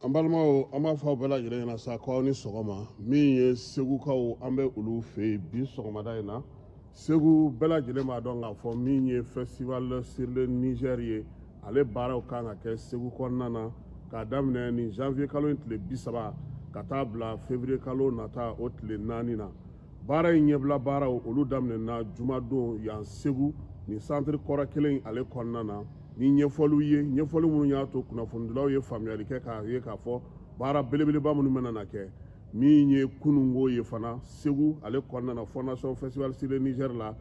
An balimaw, an b'a fɔ aw bɛɛ lajɛlen ɲɛna sa ko aw ni sɔgɔma. Min ye Segukaw, an bɛ olu fɛ yen bi sɔgɔmada in na. Segu bɛɛ lajɛlen b'a dɔn k'a fɔ min ye Festival sur le Niger ye, ale baaraw kan ka kɛ Segu kɔnɔna na k'a daminɛ nin janvier kalo in tile 30 ka taa bila février kalo nata o tile 4 na. Baara in ɲɛbila baaraw, olu daminɛna jumadon yan Segu nin centre kɔrɔ kelen ale kɔnɔna na, ni ɲɛfɔliw ye, ɲɛfɔli minnu y'a to kunnafonidilaw ye faamuyali kɛ k'a ye k'a fɔ baara belebeleba minnu bɛna na kɛ. Min ye kununko ye fana Segu ale kɔnɔna na, Fondation Festival sur le Niger la,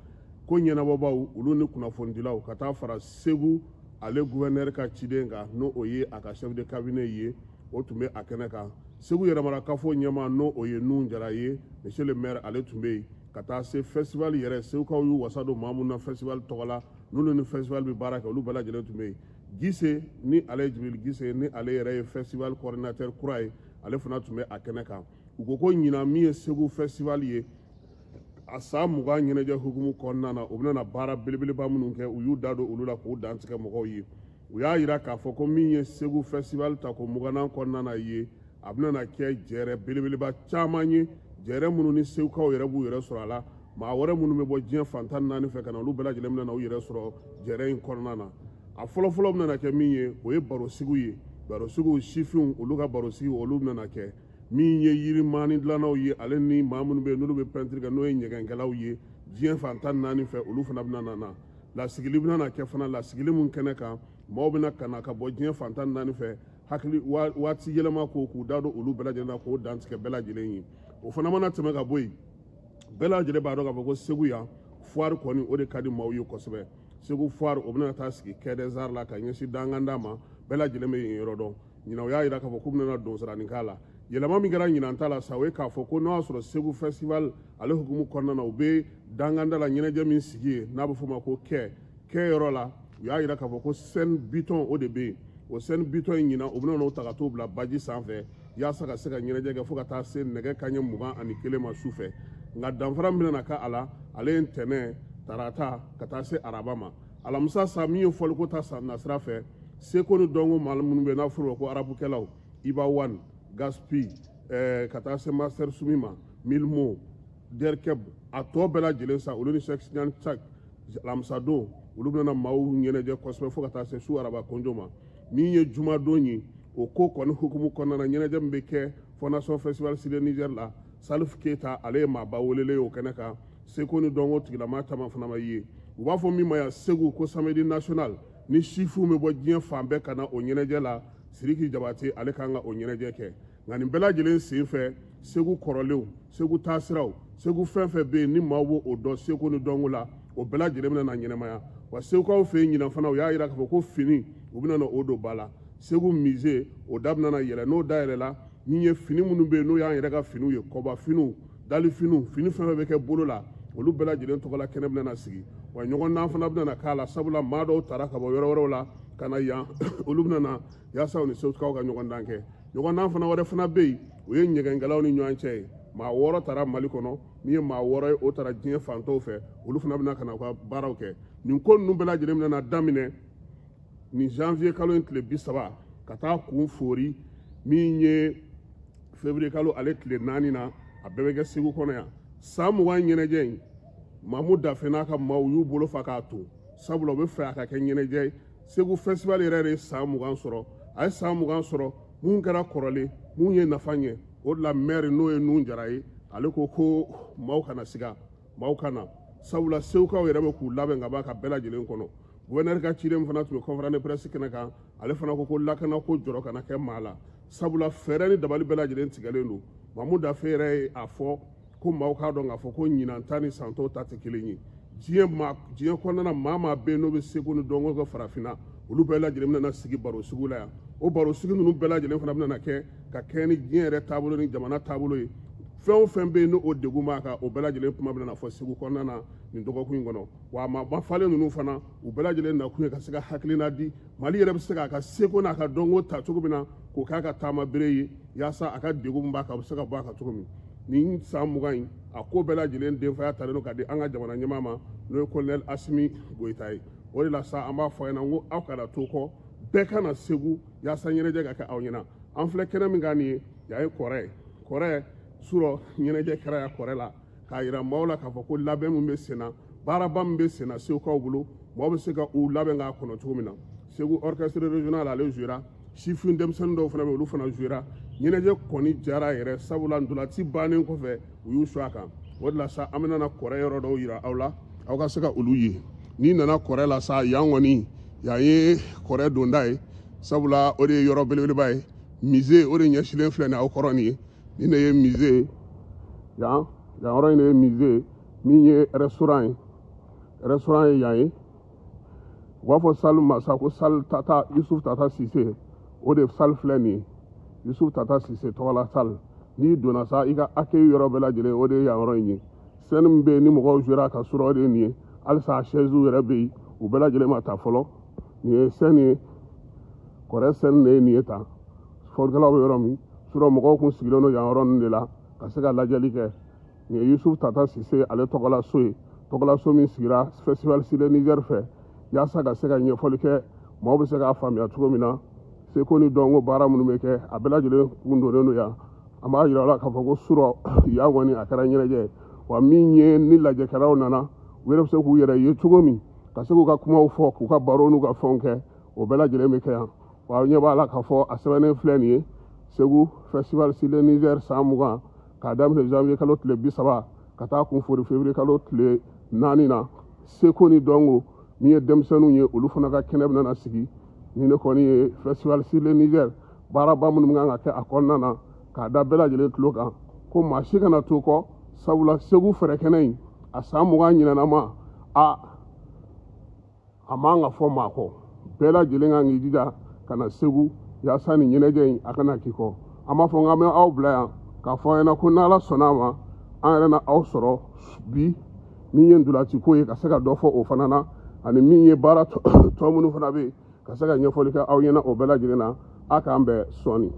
ko ɲɛnabɔbaw olu ni kunnafonidilaw ka taa fara Segu ale gouverneur ka ciden kan, n'o o ye a ka chef de cabinet ye, o tun bɛ a kɛnɛ kan. Segu yɛrɛmarakafo ɲɛmaa, n'o o ye Nuhu Jara ye, monsieur le maire, ale tun bɛ yen ka taa se festival yɛrɛ. Segukaw y'u wasa don maa minnu na festival tɔgɔ la, n'olu ni festival bɛ baara kɛ, olu bɛɛ lajɛlen tun bɛ yen. Gise, ni ale ye Jibril Gise, ni ale yɛrɛ ye festival coordinateur kura ye, ale fana tun bɛ a kɛnɛ kan. U ko ko ɲinan min ye Segu festival ye, a san 20 ɲɛnajɛ hukumu kɔnɔna na, u bɛna baara belebeleba minnu kɛ, u y'u da don olu la k'u dantigɛ mɔgɔw ye. U y'a yira k'a fɔ ko min ye Segu festival ta ko mugannan kɔnɔna na ye, a bɛna kɛ jɛrɛ belebeleba caman ye, jɛrɛ minnu ni Segukaw yɛrɛ b'u yɛrɛ sɔrɔ a la. Maa wɛrɛ minnu bɛ bɔ diɲɛ fan 14 fɛ ka na, olu bɛɛ lajɛlen bɛna u yɛrɛ sɔrɔ jɛrɛ in kɔnɔna na. A fɔlɔfɔlɔ bɛna kɛ min ye, o ye barosigiw ye. Barosigiw, sifinw olu ka barosigiw, olu bɛna kɛ. Min ye yirimaani dilannaw ye, ale ni maa minnu bɛ yen n'olu bɛ pɛntiri kɛ, n'o ye ɲɛgɛnkɛlaw ye diɲɛ fan 14 fɛ, olu fana bɛna na. Lasigili bɛna kɛ fana, lasigili mun kɛnɛ kan maaw bɛna ka na ka bɔ diɲɛ fan 14 fɛ, hakili waati yɛlɛma ko k'u da don olu bɛɛ lajɛlen na k'o dantigɛ bɛɛ lajɛlen ye. O fana mana tɛmɛ ka bɔ yen, bɛɛ lajɛlen b'a dɔn k'a fɔ ko Segu yan foire kɔni, o de ka di maaw ye kosɛbɛ. Segu foire, o bɛna taa sigi Quai des Arts la ka ɲɛsin danganda ma. Bɛɛ lajɛlen bɛ yen yɔrɔ dɔn. Ɲinan, u y'a yira k'a fɔ k'u bɛna donsarani k'a la. Yɛlɛma min kɛra ɲinan ta la sa, o ye k'a fɔ ko n'o y'a sɔrɔ Segu festival ale hukumu kɔnɔna na, u bɛ danganda la ɲɛnajɛ min sigi yen n'a bɛ f'o ma ko quai yɔrɔ la, u y'a yira k'a fɔ ko scène béton, o de bɛ yen. O scène béton in, ɲinan u bɛna n'o ta ka t'o bila baji sanfɛ yaasa ka se ka ɲɛnajɛ kɛ fo ka taa se nɛgɛ kanɲɛ 21 ma su fɛ. Nka danfara min bɛna k'a la, ale ye ntɛnɛn, tarata ka taa se araba ma. Alamisa sa, min ye fɔliko ta san nasira fɛ, seko ni dɔnko maa minnu bɛ yen n'a fɔra o ma ko arabukɛlaw, Iba One, Gaspi, ka taa se Master Sumi ma, Milmo, Derkeb, a tɔ bɛɛ lajɛlen sa, olu ni Cheikh Tidiane Chak, alamisa don olu bɛna maaw ɲɛnajɛ kosɛbɛ fo ka taa se su araba kɔnjo ma. Min ye jumadon ye, o ko kɔni hukumu kɔnɔna na, ɲɛnajɛ min bɛ kɛ Fondation Festival sur le Niger la, Salif Keita, ale ye maaba welelen ye o kɛnɛ kan. Seko ni dɔnko tigilama caman fana ma ye. U b'a fɔ min ma yan Segu ko samedi national, ni sifinw bɛ bɔ diɲɛ fan bɛɛ ka na o ɲɛnajɛ la, Sidiki Jabate, ale kan ka o ɲɛnajɛ kɛ. Nka nin bɛɛ lajɛlen sen fɛ, Segu kɔrɔlenw, Segu taasiraw, Segu fɛn fɛn bɛ yen ni maaw b'o dɔn seko ni dɔnko la, o bɛɛ lajɛlen bɛna na ɲɛnamaya. Wa Segukaw fɛ yen ɲinan fana, u y'a yira k'a fɔ ko fini, u bɛna na o don ba la. Segu musée, o da bɛna na yɛlɛ. N'o da yɛlɛla, min ye fini minnu bɛ yen n'o y'an yɛrɛ ka finiw ye, kɔba finiw, dali finiw, fini fɛn fɛn bɛ kɛ bolo la, olu bɛɛ lajɛlen tɔgɔla kɛnɛ bɛna na sigi. Wa ɲɔgɔndan fana bɛna na k'a la, sabula maa dɔw taara ka bɔ yɔrɔ wɛrɛw la ka na yan, olu bɛna na yaasa u ni Segukaw ka ɲɔgɔndan kɛ. Ɲɔgɔndan fana wɛrɛ fana bɛ yen, o ye ɲɛgɛnkɛlaw ni ɲɔgɔn cɛ ye. Maa 6 taara Mali kɔnɔ, min ye maa 6 ye, o taara diɲɛ fantɔw fɛ, olu fana bɛna ka na u ka baaraw kɛ. Nin ko ninnu bɛɛ lajɛlen bɛna na daminɛ nin janvier kalo in tile 30 ka taa kun fori min ye février kalo ale tile 4 na. A bɛɛ bɛ kɛ Segu kɔnɔ yan. San 20 ɲɛnajɛ in, Mamu Dafe n'a ka maaw y'u bolo fa k'a to, sabula u bɛ fɛ a ka kɛ ɲɛnajɛ ye. Segu festival yɛrɛ de ye san 20 sɔrɔ, a ye san 20 sɔrɔ. Mun kɛra kɔrɔlen, mun ye nafa ɲɛ? O de la maire, n'o ye Nuhu Jara ye, ale ko ko maaw kana siga, maaw kana, sabula Segukaw yɛrɛ bɛ k'u labɛn ka ban ka bɛɛ lajɛlen kɔnɔ. Gouverneur ka ciden fana tun bɛ conférence de presse kɛnɛ kan. Ale fana ko ko lakana ko jɔrɔ kana kɛ maa la, sabula fɛɛrɛ ni dabali bɛɛ lajɛlen tigɛlen don. Mamu Dafe yɛrɛ ye a fɔ ko maaw k'a dɔn k'a fɔ ko ɲinan ta ni san tɔw ta tɛ kelen ye. Diɲɛ maa, diɲɛ kɔnɔna na, maa maa bɛ yen n'o bɛ seko ni dɔnko kɛ farafinna, olu bɛɛ lajɛlen bɛna na sigi baro sugu la yan. O baro sigi ninnu bɛɛ lajɛlen fana bɛna na kɛ ka kɛɲɛ ni diɲɛ yɛrɛ taabolo ni jamana taabolo ye. Fɛn o fɛn bɛ yen n'o degun b'a kan, o bɛɛ lajɛlen kuma bɛna na fɔ Segu kɔnɔna na nin dɔgɔkun in kɔnɔ. Wa a maa falen ninnu fana, u bɛɛ lajɛlen nakun ye ka se ka hakilina di Mali yɛrɛ bɛ se k'a ka seko n'a ka dɔnko ta cogo min na, k'o k'a ka taama bere ye yaasa a ka degun min b'a kan, a bɛ se ka bɔ a kan cogo min. Nin san 20 in, a ko bɛɛ lajɛlen denfaya talen don ka di an ka jamana ɲɛmaa ma, n'o ye colonel Asimi Goyita ye. O de la sa, an b'a fɔ a ɲɛna ko aw kana to kɔ, bɛɛ ka na Segu yaasa ɲɛnajɛ ka kɛ aw ɲɛna. An filɛ kɛnɛ min kan nin ye, yan ye Kɔrɛ ye. Kɔrɛ surɔ ɲɛnajɛ kɛra yan Kɔrɛ la, k'a yira maaw la k'a fɔ ko labɛn min bɛ sen na, baaraba min bɛ sen na Segukaw bolo, maaw bɛ se ka u labɛn k'a kɔnɔ cogo min na. Segu orchestre régional ale jouera, sifin denmisɛnnin dɔw fana bɛ, olu fana jouera. Ɲɛnajɛ kɔni jara yɛrɛ, sabula ntolanci bannen kɔfɛ u y'u su a kan. O de la sa, an bɛna na Kɔrɛ yɔrɔ dɔw yira aw la, aw ka se ka olu ye. N'i nana Kɔrɛ la sa, yan kɔni yan ye Kɔrɛ donda ye, sabula o de ye yɔrɔ belebeleba ye. Musée o de ɲɛsinnen filɛ nin aw kɔrɔ nin ye. Nin de ye musée yan, yan yɔrɔ in de ye musée. Min ye restaurant ye, restaurant ye yan ye. U b'a fɔ salle ma sa ko salle Tata Yusuf Tata Sise, o de salle filɛ nin ye, Yusuf Tata Sise tɔgɔla salle. N'i donna sa, i ka accueil yɔrɔ bɛɛ lajɛlen, o de ye yan yɔrɔ in ye. Scène min bɛ yen ni mɔgɔw jouera ka surɔ, o de ye nin ye. Halisa a chaise yɛrɛ bɛ yen, u bɛɛ lajɛlen ma ta fɔlɔ. Nin ye scène ye, Kɔrɛ scène de ye nin ye tan. Fɔlikɛlaw bɛ yɔrɔ min surɔ, mɔgɔw kun sigilen don yan yɔrɔ ninnu de la ka se ka lajɛli kɛ. Nin ye Yusuf Tata Sise ale tɔgɔla so ye, tɔgɔla so min sigira festival sur le Niger fɛ, yaasa ka se ka ɲɛfɔli kɛ, maaw bɛ se k'a faamuya cogo min na seko ni dɔnko baara minnu bɛ kɛ, a bɛɛ lajɛlen kun donnen don yan. An b'a yira la k'a fɔ ko surɔ yan kɔni a kɛra ɲɛnajɛ ye. Wa min ye ni lajɛkɛlaw nana, u yɛrɛ bɛ se k'u yɛrɛ ye cogo min, ka se k'u ka kumaw fɔ, k'u ka baro n'u ka fɛnw kɛ, o bɛɛ lajɛlen bɛ kɛ yan. Wa aw ɲɛ b'a la k'a fɔ a sɛbɛnnen filɛ nin ye, Segu festival sur le Niger san 20, k'a daminɛ janvier kalo tile 30 ka taa kun fori février kalo tile 4 na. Seko ni dɔnko min ye denmisɛnninw ye, olu fana ka kɛnɛ bɛna sigi. Ni ne kɔni ye festival sur le Niger baaraba minnu kan ka kɛ a kɔnɔna na, k'a da bɛɛ lajɛlen tulo kan ko maa si kana to kɔ, sabula Segu fɛrɛkɛnɛ in a san 20 ɲinɛnama, a man ka fɔ maa kɔ. Bɛɛ lajɛlen kan k'i jija ka na Segu yaasa nin ɲɛnajɛ in a kana k'i kɔ. An b'a fɔ k'an bɛ aw bila yan k'a fɔ aw ɲɛna ko n'Ala sɔnna a ma, an yɛrɛ na aw sɔrɔ bi min ye ntolaciko ye, ka se ka dɔ fɔ o fana na, ani min ye baara tɔ minnu fana bɛ yen, ka se ka ɲɛfɔli kɛ aw ɲɛna o bɛɛ lajɛlen na. A k'an bɛn sɔɔni.